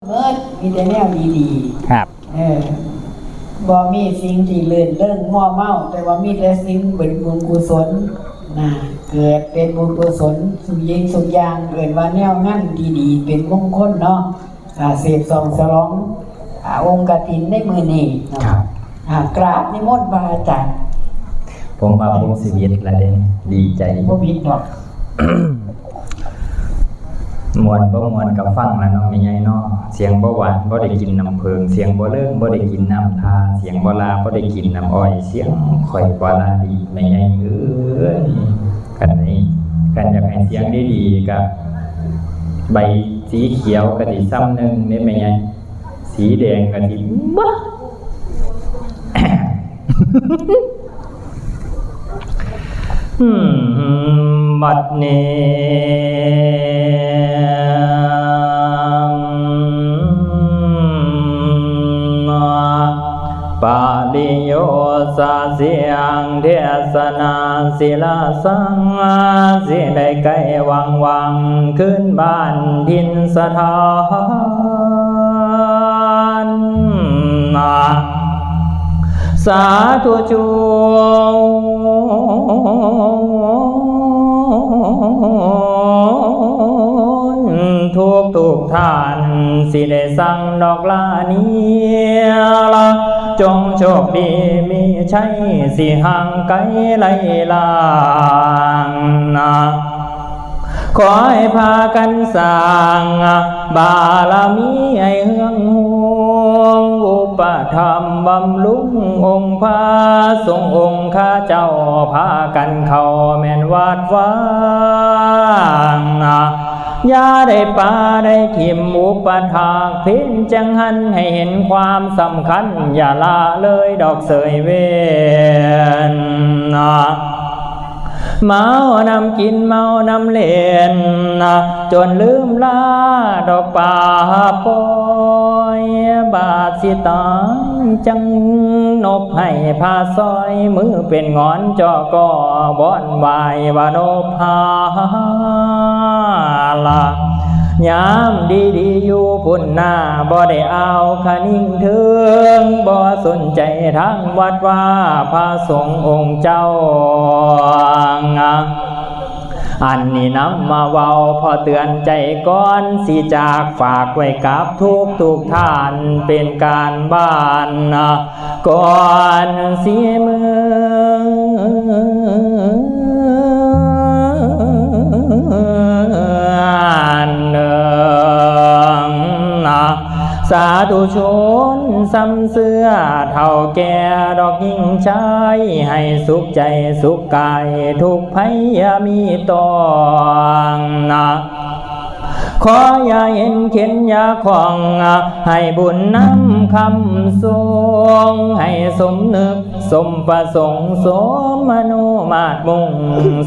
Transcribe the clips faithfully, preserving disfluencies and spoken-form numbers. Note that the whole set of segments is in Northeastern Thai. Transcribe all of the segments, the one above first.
เมิด มีแต่แนวดีๆ ครับ เออ บ่มีสิ่งที่เลื่อนเลิงมัวเมา แต่ว่ามีแต่สิ่งเป็นบุญกุศลนะ เกิดเป็นบุญกุศล สุขยิ่งสุขอย่าง เอิ้นว่าแนวงานดีๆ เป็นมงคลเนาะ อ่า เสพส่องสลอง อ่า องค์กฐินในมื้อนี้เนาะ ครับ อ่า กราบนิมนต์พระอาจารย์ ผมว่าผมสิผิดละเด้ ดีใจ บ่ผิดดอก ม่วนบ่ม่วนก็ฟังล่ะเนาะแม่ใหญ่เนาะ เสียงบ่หวานบ่ได้กินน้ำผึ้ง เสียงบ่เลิงบ่ได้กินน้ำทา เสียงบ่หล่าบ่ได้กินน้ำอ้อย เสียงข่อยบ่หล่าดีแม่ใหญ่เอ้ย คันนี้ คันอยากให้เสียงดีๆ ก็ใบสีเขียวก็สิส่ำหนึ่งเด้แม่ใหญ่ สีแดงก็สิบ่ อืม บัดนี้ ปริโยสเสียงเทศนา ศิลาสัง สิได้ใกล้วังวัง ขึ้นบ้านถิ่นสถาน สาธุชน ทุกทุกท่าน สิได้สั่งดอกลานี้ละ จงโชคดีมีชัย สิห่างไกลไร้ลางนะ ขอให้พากันสร้างบารมีให้เฮืองฮวง อุปถัมภ์บำรุงองค์พระสงฆ์องค์ข้าเจ้า พากันเข้าแม่นวัดวา อย่าได้ปาได้ถิ่มอุปถาก เพ็ญจังหันให้เห็นความสำคัญ อย่าละเลยดอกเสยเวร เมานำกินเมานำเล่น จนลืมลาดอกป่าปอย บาดสิตายจังนบให้พาซอย มือเป็นงอนจอก็บอนไหวว่านบพาละ ยามดีๆ อยู่พุ่นหน้า บ่ได้เอาคะนิ่งเทิง บ่สนใจทางวัดว่าพระสงฆ์องค์เจ้า อันนี้นำมาเว้าพอเตือนใจก่อนสิจาก ฝากไว้กับทุกทุกท่าน เป็นการบ้านก่อนสิเมือ หนึ่งนะ สาธุชนซ้ำเสื้อเฒ่าแก่ดอกยิ่งชาย ให้สุขใจสุขกาย ทุกข์ภัยอย่ามีต้องนะ ขออย่าเห็นเข็ญอย่าของ ให้บุญนำคำส่ง ให้สมนึก สมประสงค์ สมมโนมาตรมุ่ง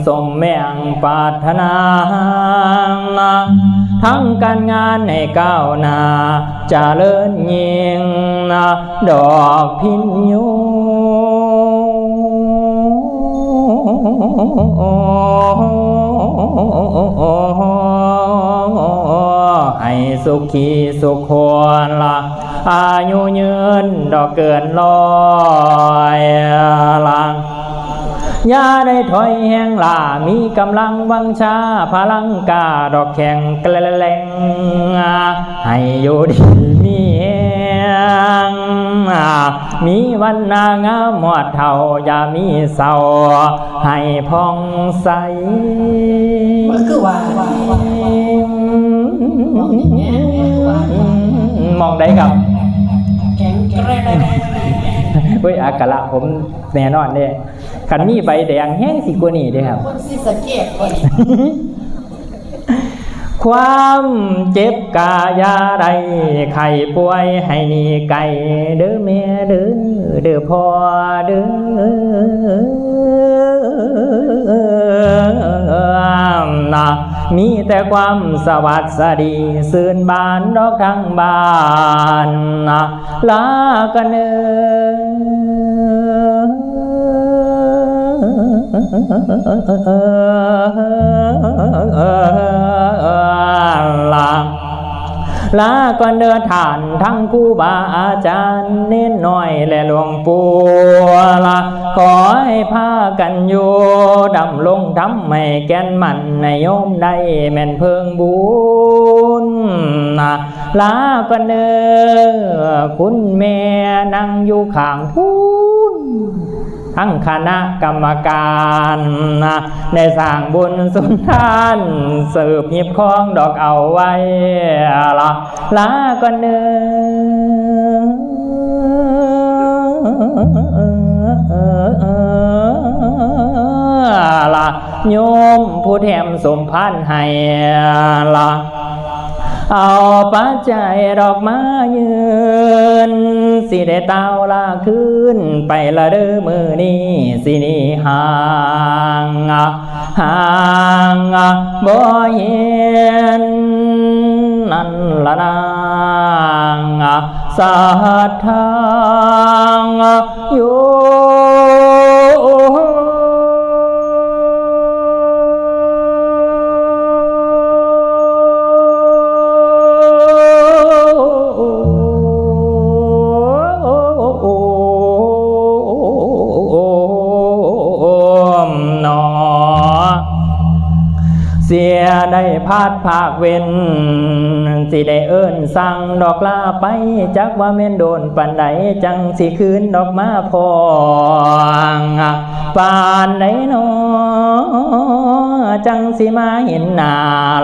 สมแม่งปรารถนา ทั้งการงานให้ก้าวหน้า เจริญยิ่ง ดอกพิญญู ให้สุขีสุขคนละ อายุยืนดอกเกินร้อยละ อย่าได้ถอยแฮงล่า มีกำลังวังชา พลังกล้าดอกแข็งแกร่ง ให้อยู่ดีมีแฮง มีวันหน้างามฮอดเฒ่า อย่ามีเศร้า ให้ผ่องใส มันคือว่า มองได้ครับ แข็งแกร่ง เฮ้ย อักขระผมแน่นอนเด้ คันมีใบแดงแฮงสิกว่านี้เด้ครับ คนศรีสะเกษบ่นี่ ความเจ็บกะอย่าได้ ไข้ป่วยให้หนีไกล เด้อแม่เด้อ เด้อพ่อเด้อ นะ มีแต่ความสวัสดี ซื่นบานดอกทั้งบ้านนะ ลากันเด้อ ลา ลาก่อนเด้อท่านทั้งครูบาอาจารย์ เณรน้อยและหลวงปู่ละ ขอให้พากันอยู่ดำรงธรรมให้แก่นมั่น ให้โยมได้แม่นเพิ่งบุญนะ ลาก่อนเด้อคุณแม่นั่งอยู่ข้างพุ้น ทั้งคณะกรรมการนะ ได้สร้างบุญสุนทาน สืบหีบคองดอกเอาไว้ละ ลาก่อนเด้อละ โยมผู้แถมสมภารให้ละ เอาปัจจัยดอกมายืน สิได้เต้าลาคืนไปละเด้อ มื้อนี้สิหนีห่าง ห่างบ่เห็นนั่นละนาง ศรัทธาโย มหนอ เสียได้พลาดภาคเว้น สิได้เอิ้นสั่งดอกลาไป จักว่าแม่นโดนปานใด จังสิคืนดอกมาพ้อง ปานใดหนอ จังสิมาเห็นหน้า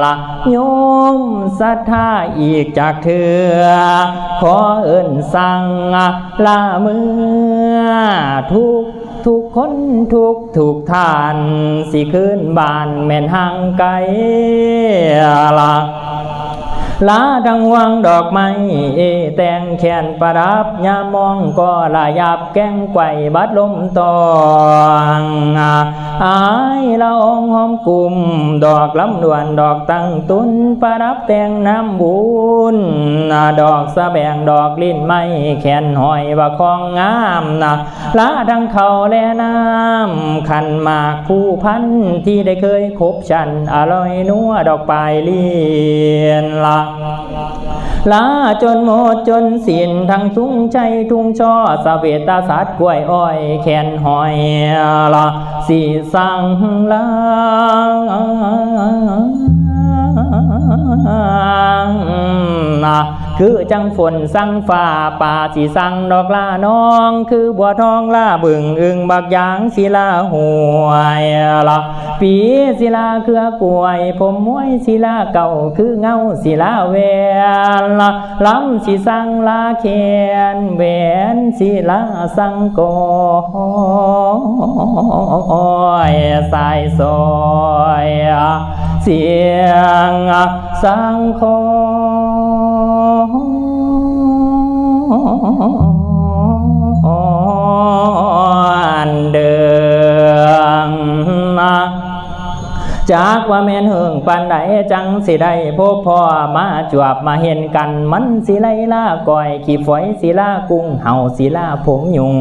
ละ โยมศรัทธาอีกจักเทื่อ ขอเอิ้นสั่งลาเมือ ทุกทุกคนทุกทุกท่าน สิคืนบ้านแม่นห่างไกลละ ลาดังวางดอกไม้ เอแต่งแขนประดับ ยามมองก็ระยับ แกงไกวบัดลมตอง อายละอองหอมกลุ่ม ดอกลำดวนดอกตั้งตุน ประดับแต่งน้ำบุญ ดอกสะแบงดอกลิ้นไม้ แขนห้อยว่าของงามนะ ละทั้งเขาวและน้ำ ขันหมากผู้พัน ที่ได้เคยคบฉัน อร่อยนัวดอกปลายลิ้นละ ละจนหมดจนสิ้น ทั้งทุ่งชัยทุ่งช่อ เสวตฉัตรกล้วยอ้อย แขนห้อยละ สิสั่งลา คือจังฝนสั่งฟ้า ป่าสิสั่งดอกลาน้อง คือบัวทองลาบึง อึ่งบักยางสิลาห้วยละ ปีสิลาเครือกล้วย ผมมวยสิลาเก่า คือเงาสิลาแหวน ลำสิสั่งลาแขน แหวนสิลาสั่งก้อย สายสร้อย เสียงสั่งคอนเดิง จักว่าแม่นเหิงปานใด จังสิได้พบพ่อ มาจวบมาเห็นกัน มันสิไล่ลาก้อย ขี้ฝอยสิลากุ้ง เห่าสิลาผมยุง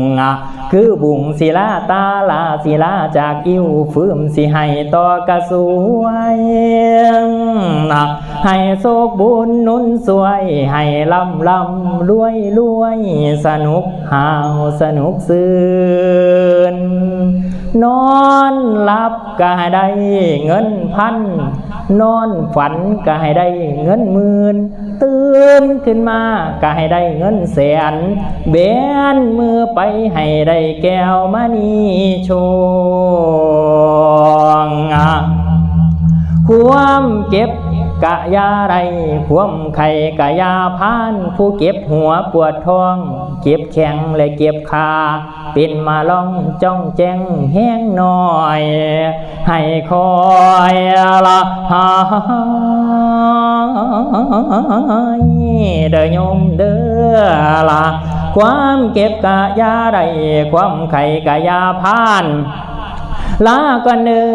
คือบุงสิลาตา ลาสิลาจากอิ้ว ฟืมสิให้ต่อกระสวย ให้โชคบุญหนุนช่วย ให้ร่ำร่ำรวยรวย สนุกฮาวสนุกซื่น นอนหลับก็ให้ได้เงินพัน นอนฝันก็ให้ได้เงินหมื่น ตื่นขึ้นมาก็ให้ได้เงินแสน แบนมือไปให้ได้แก้วมณีโชง ความเจ็บกะยาได้ ความไข้กะยาพาน ผู้เจ็บหัวปวดท้อง เจ็บแข้งและเจ็บขา เป็นมาลองจ้องแจ้งแห้งหน่อย ให้คอยละหายเด้อโยมเด้อละ ความเจ็บกะยาได้ ความไข้กะยาพาน ลาก่อนเด้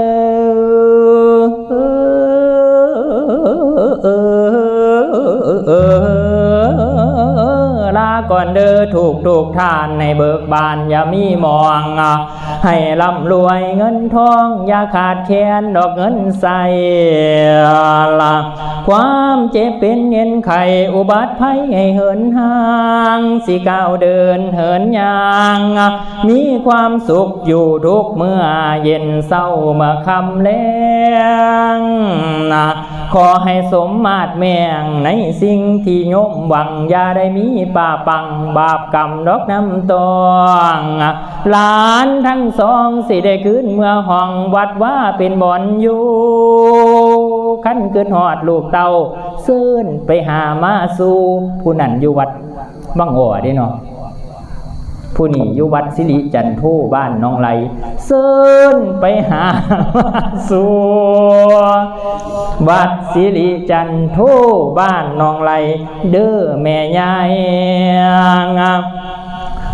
อ ลา ก่อนเด้อทุกทุกท่าน ให้เบิกบานอย่ามีหมอง ให้ร่ำรวยเงินทอง อย่าขาดแคลนดอกเงินใส่ ความเจ็บเป็นเย็นไข้อุบัติภัยให้เหินห่าง สิก้าวเดินเหินย่าง มีความสุขอยู่ทุกเมื่อเย็นเช้าเมื่อค่ำแลง ขอให้สมมาตรแม่งในสิ่งที่โยมหวัง อย่าได้มีป่าปังบาปกรรมดอกน้ำตอง หลานทั้งสองสิได้คืนเมือห้อง วัดว่าเป็นบ่อนอยู่ คันคิดฮอดลูกเต้า เซิ้นไปหามาสู่ ผู้นั้นอยู่วัดบังอ้อเด้เนาะ ผู้นี้อยู่วัดสิริจันโทบ้านหนองไล เซิ้นไปหามาสู่ วัดสิริจันโทบ้านหนองไล เด้อแม่ยาย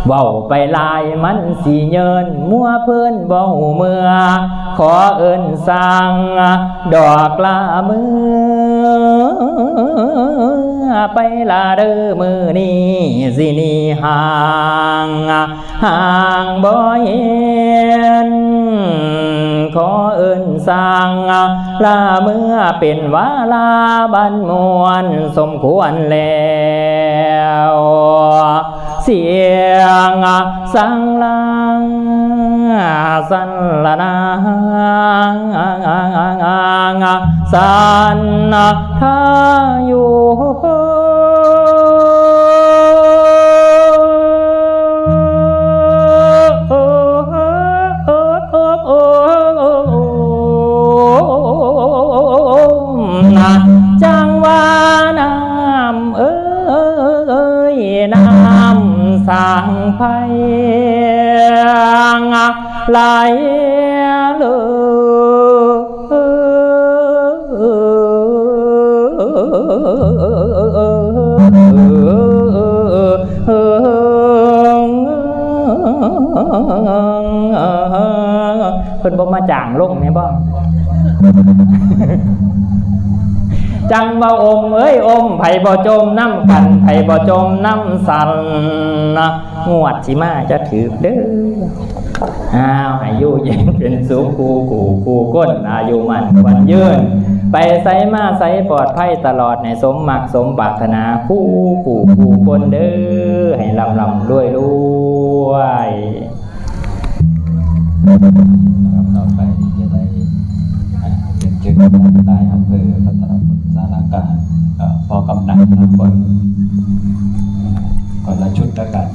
เว้าไปหลายมันสิเยิน มัวเพลินบ่ฮู้เมื่อ ขอเอิ้นสั่งดอกลาเมือ ไปลาเด้อมื้อนี้สิหนีห่าง ห่างบ่เห็น ขอเอิ้นสั่งลาเมือ เป็นวาลาบันมวนสมควรแล้ว เสียงสังลาสันละนาง สันทายุ จังว่าน้ำเอ้ย น้ำสางไพ ไหลเลย เพิ่นบ่มาจ้างลงแม่นบ่ จังว่าอมเอ้ยอม ไผบ่จมน้ำกัน ไผบ่จมน้ำสันนะ งวดสิมาจะถืกเด้อ อ้าว ให้อยู่เย็นเป็นสุข คู่คู่คู่คน อายุมั่นขวัญยืน ไปไสมาไสปลอดภัยตลอด ให้สมมักสมปรารถนา คู่คู่คู่คนเด้อ ให้ร่ำร่ำรวยรวย ลำดับต่อไปจะได้ อ่า เรียนเชิญท่านนายอำเภอพัฒนผลสารคาม เอ่อ พ่อกำนันนะ คน คนละชุดแล้วกัน